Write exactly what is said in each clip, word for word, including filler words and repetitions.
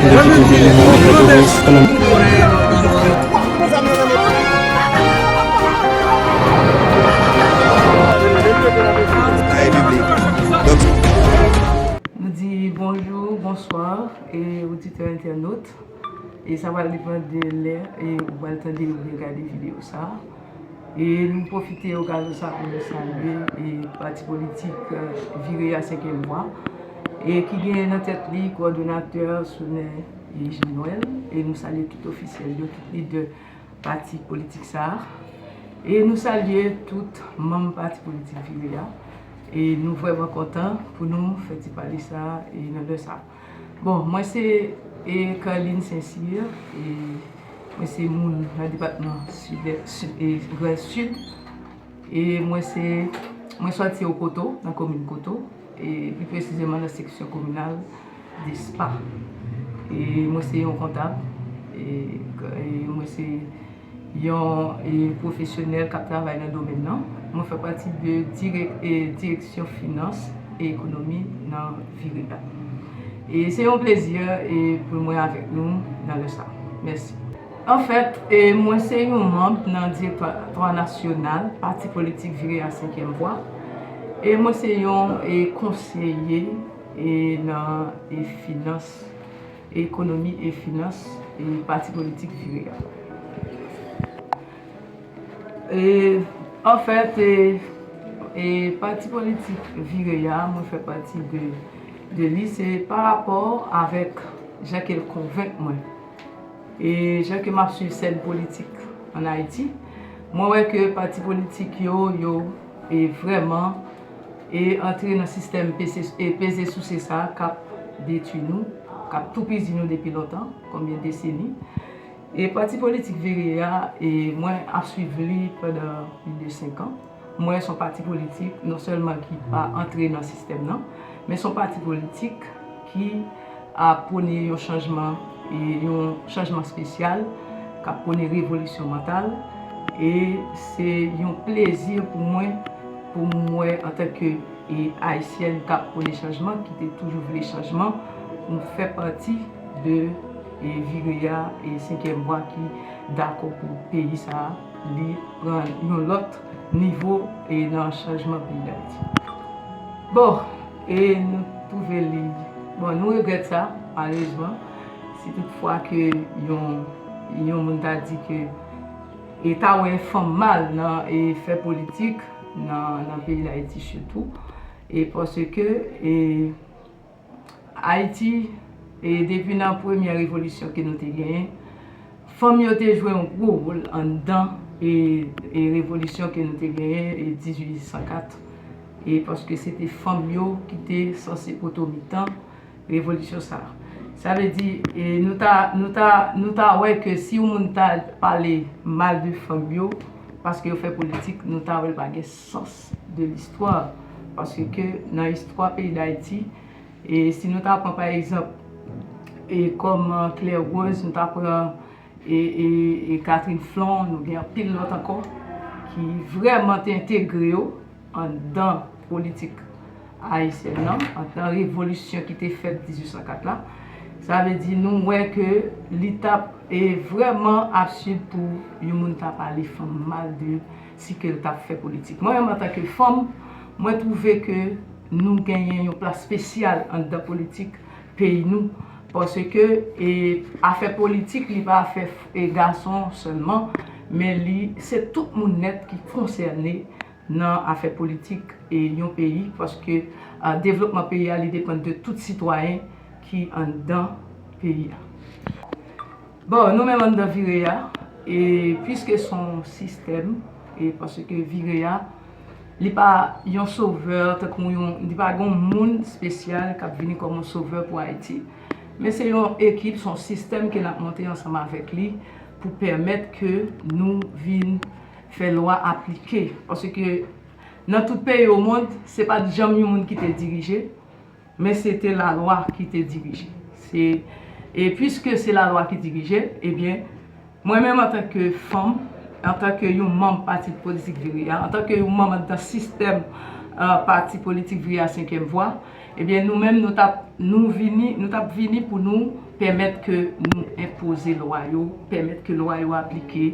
Nou di bonjou, bonswa, e oditè entènot. E sa pral depann de lè e ou pral tande oubyen gade videyo sa a. E nou pwofite okazyon sa pou nou salye e pati politik, eh, Vireya Senkyèm Vwa, e ki gen nan tèt li kowòdonatè Sonnen e Jean Noël. E nou salye tout ofisyèl yo, tout lidè pati politik sa a. E nou salye tout manm pati politik Vireya. E nou vrèman kontan pou nou fè ti pale sa a e nan lè sa a. Bon, mwen se, e, Carline Saint-Cyr, e mwen se moun nan depatman Sid, Sid, e, Gran Sid. E mwen se, mwen sòti Okoto, nan komin Koto, e pi presizeman nan seksyon kominal de Spa. E mwen se yon kontab, e, e mwen se yon, e, pwofesyonèl k ap travay nan domèn nan. Mwen fè pati de dirèk-, e, direksyon finans e ekonomi nan Vireya. E se yon plezi, e, pou mwen avèk nou nan lè sa. Mèsi. Anfèt, e, mwen se yon manm nan direktwa nasyonal pati politik Vireya Senkyèm Vwa. E mwen se yon, e, konseye, e, nan, e, finans, ekonomi e finans, e pati politik Vireya. E, anfèt, e, e pati politik Vireya, mwen fè pati de, de li, se pa rapò avèk jan ke l konvenk mwen. E jan ke m ap swiv sèn politik ann Ayiti, mwen wè ke pati politik yo, yo, e vrèman, e antre nan sistèm peze, e peze souse sa a k ap detwi nou, k ap toupizi nou depi lontan, konbyen deseni. E pati politik Vireya, e mwen ap swiv li pandan plis de senk an. Mwen, se yon pati politik, non sèlman ki pa antre nan sistèm nan, men se yon pati politik ki ap pwone yon chanjman, e yon chanjman espesyal, k ap pwone revolisyon mantal, e se yon plezi pou mwen, pou m wè antanke, e, Ayisyèn k ap pwone chanjman, ki te toujou vle chanjman, pou m fè pati de, e, Vireya, e, Senkyèm Vwa ki dakò pou peyi sa a, li pran yon lòt nivo, e, nan chanjman peyi Dayiti. Bon, e nou twouve li, bon, nou regrèt sa, malerezman. Si toutfwa ke yon, yon moun ta di ke, e ta wè fanm mal nan, e fè politik nan, nan peyi Dayiti sitou, e paske, e Ayiti, e depi nan premyè revolisyon ke nou te genyen, fanm yo te jwe yon gwo wòl anndan, e, e revolisyon ke nou te genyen, e dizuit san kat, e paske se te fanm yo ki te sanse poto mitan revolisyon sa a. Sa vle di, e nou ta, nou ta, nou ta wè ke si yon moun ta pale mal de fanm yo, paske yo fè politik, nou ta wè l pa gen sans de listwa. Paske nan istwa peyi Dayiti, e si nou ta pran pa egzanp, e kòm, e, Claire Rose, nou ta pran, e, e, e Catherine Flon, nou gen anpil lòt ankò ki vrèman te entegre yo anndan politik ayisyèn nan, anndan revolisyon ki te fèt dizuit san kat la. Sa vle di nou wè ke li t ap, e, vrèman absid pou yon moun ta pale fanm mal de si ke l t ap fè politik. Mwen menm, antanke fanm, mwen twouve ke nou genyen yon plas espesyal anndan politik peyi nou, paske, e, afè politik, li pa afè, e, gason sèlman, men li, se tout moun nèt ki konsène nan afè politik, e, yon peyi, paske, a, devlopman peyi a, li depann de tout sitwayen ki anndan peyi a. Bon, nou menm anndan Vireya, e piske se yon sistèm, e paske Vireya, li pa yon sovè, tankou yon, li pa gen yon moun espesyal k ap vini kòm yon sovè pou Ayiti, men se yon ekip, se yon sistèm ke n ap monte ansanm avèk li pou pèmèt ke nou vin fè lwa aplike. Paske nan tout peyi o mond, se pa t janm yon moun ki te dirije, men se te lalwa ki te dirije. Se, e piske se lalwa ki dirije, ebyen, mwen menm antanke fanm, antanke yon manm pati politik Vireya, antanke yon manm anndan sistèm, e, pati politik Vireya Senkyèm Vwa, ebyen, nou menm, nou t ap, nou vini, nou t ap vini pou nou pèmèt ke nou enpoze lwa yo, pèmèt ke lwa yo aplike,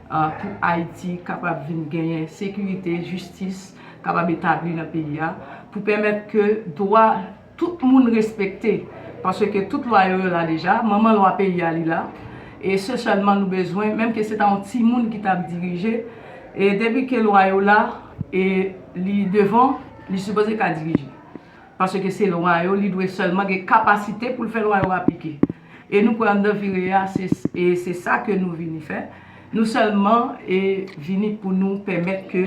uh, pou Ayiti kapab vin genyen sekirite, jistis, kapab etabli nan peyi a, pou pèmèt ke dwa tout moun respekte, paske tout lwa yo, yo la deja, manman lwa peyi a li la, e se sèlman nou bezwen, menm ke se ta yon timoun ki t ap dirije, e depi ke lwa yo la, e li devan, li sipoze ka dirije. Paske se lwa yo, li dwe sèlman gen kapasite pou l fè lwa yo aplike. E nou kwè anndan vire a, se, e se sa ke nou vini fè. Nou sèlman e vini pou nou pèmèt ke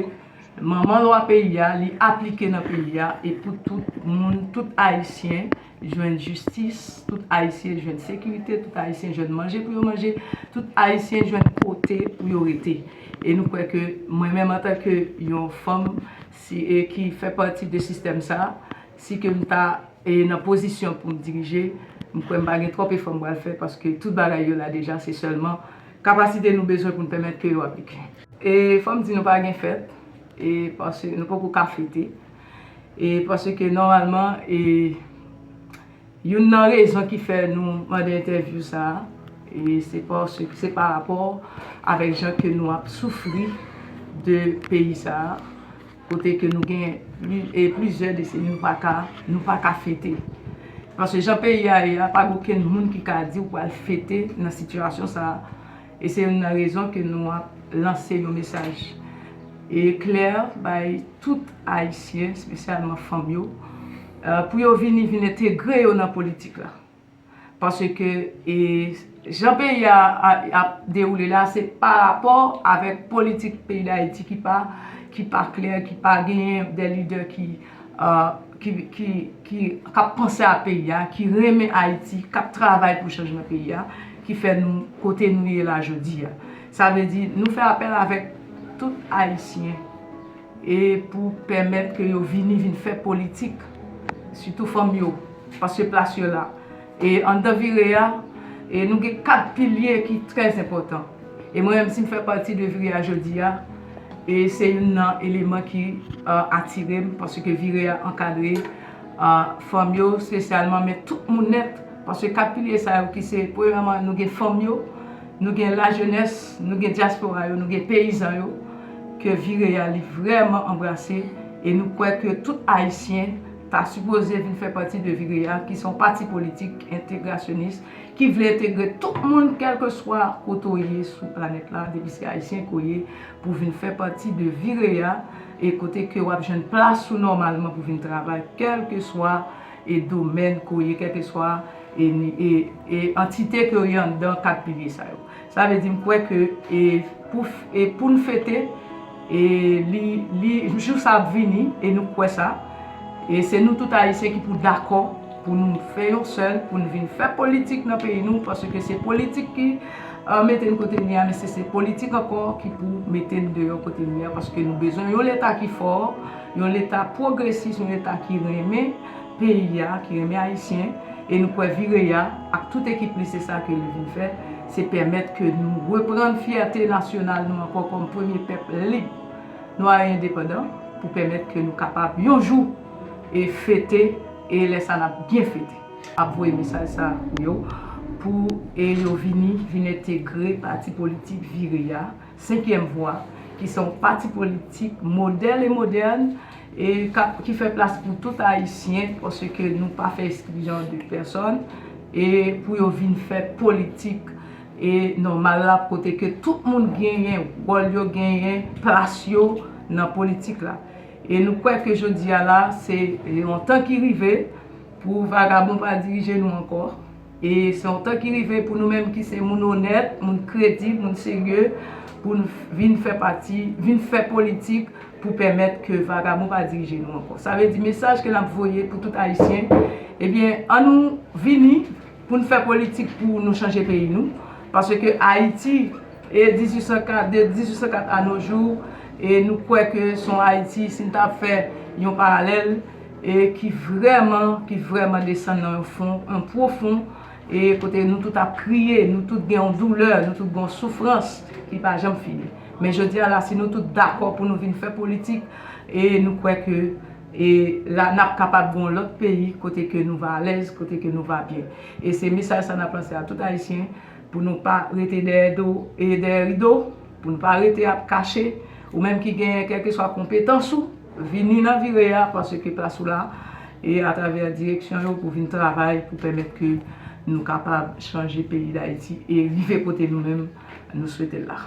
manman lwa peyi a, li aplike nan peyi a, e pou tout moun, tout Ayisyen jwenn jistis, tout Ayisyen jwenn sekirite, tout Ayisyen jwenn manje pou yo manje, tout Ayisyen jwenn kote pou yo rete. E nou kwè ke mwen menm antanke yon fanm si, e ki fè pati de sistèm sa, si ke m ta e nan pozisyon pou m dirije, m kwè m pa gen twòp efò m pral fè, paske tout bagay yo la deja, se sèlman kapasite nou bezwen pou n pèmèt ke yo aplike. E fò m di nou pa gen fèt, e paske nou poko ka fete, e paske nòmalman, e youn nan rezon ki fè nou mande entèvyou sa a, e se paske se pa rapò avèk jan ke nou ap soufri de peyi sa a, kote ke nou gen pli- e plizyè deseni nou pa ka, nou pa ka fete. Paske jan peyi a ye a, pa gen okenn moun ki ka di w pral fete nan sitiyasyon sa a. E se youn nan rezon ke nou ap lanse yon mesaj e klè bay tout Ayisyen, espesyalman fanm yo, eh, pou yo vini, vin entegre yo nan politik la. Paske, e, jan peyi a, a, ap dewoule la, se pa rapò avèk politik peyi Dayiti ki pa, ki pa klè, ki pa genyen de lidè ki, eh, ki, ki, ki, k ap panse a peyi a, ki renmen Ayiti, k ap travay pou chanjman peyi a, ki fè nou kote nou ye la jodi a. Sa vle di, nou fè apèl avèk tout Ayisyen e pou pèmèt ke yo vini, vin fè politik, sitou fanm yo, paske plas yo la. E anndan vire a, e nou gen kat pilye ki trè enpòtan. E mwen menm, si m fè pati de vire a jodi a, e se youn nan eleman ki, eh, atire m, paske vire a ankadre, eh, fanm yo espesyalman, men tout moun nèt, paske kat pilye sa yo ki se, premyèman, nou gen fanm yo, nou gen lajenès, nou gen dyaspora yo, nou gen peyizan yo, ke vire a li vrèman anbrase, e nou kwè ke tout Ayisyen ta sipoze vin fè pati de vire a, ki se yon pati politik entegrasyonis, ki vle entegre tout moun, kèlkeswa kote w ye sou planèt la, depi se Ayisyen ke w ye, pou vin fè pati de vire a, e kote ke w ap jwenn plas ou nòmalman pou vin travay, kèlkeswa e domèn ke w ye, kèlkeswa e, e, e antite ke w ye anndan kat pilye sa yo. Sa vle di, m kwè ke, e, pou, e pou n fete, e li, li, jou sa ap vini, e nou kwè sa, e se nou tout Ayisyen ki pou dakò, pou nou fè yon sèl, pou n vin fè politik nan peyi nou, paske se politik ki, eh, mete n kote n ye a, men se, se politik ankò ki pou mete n deyò kote n ye a, paske nou bezwen yon Leta ki fò, yon Leta pwogresis, yon Leta ki renmen peyi a, ki renmen Ayisyen, e nou kwè vire a, ak tout ekip li, se sa ke li vin fè, se pèmèt ke nou reprann fyète nasyonal nou ankò kòm premye pèp lib, nwa e endepandan, pou pèmèt ke nou kapab yon jou e fete, e lè sa n ap byen fete. Ap voye mesaj sa pou yo, pou e yo vini, vin entegre pati politik vire a, Senkyèm Vwa, ki se yon pati politik modèl e modèn, e k ap, ki fè plas pou tout Ayisyen, paske nou pa fè eksklizyon de pèsòn, e pou yo vin fè politik e nòmal la, kote ke tout moun genyen wòl yo, genyen plas yo nan politik la. E nou kwè ke jodi a la, se yon tan ki rive pou vagabon pa dirije nou ankò. E se yon tan ki rive pou nou menm ki se moun onèt, moun kredib, moun serye, pou n vin fè pati, vin fè politik pou pèmèt ke vagabon pa dirije nou ankò. Sa vle di mesaj ke n ap voye pou tout Ayisyen, ebyen, ann nou vini pou n fè politik pou nou chanje peyi nou. Paske Ayiti, e dizuit san kat, de dizuit san kat a nos jours, e nou kwè ke se yon Ayiti, si n ta fè yon paralèl, e ki vrèman, ki vrèman desann nan yon fon, yon pwofon, e kote nou tout ap kriye, nou tout gen yon doulè, nou tout gen yon soufrans ki pa janm fini. Men jodi a la, si nou tout dakò pou nou vin fè politik, e nou kwè ke E la, n ap kapab gen yon lòt peyi kote ke nou va alèz, kote ke nou va byen. E se mesaj sa n ap lanse a tout Ayisyen, pou nou pa rete dèyè do e dèyè rido, pou nou pa rete ap kache, ou menm ki genyen kèlkeswa konpetans ou, vini nan vire a, paske plas ou la, e atravè direksyon yo pou vin travay, pou pèmèt ke nou kapab chanje peyi Dayiti e rive kote nou menm nou swete l la.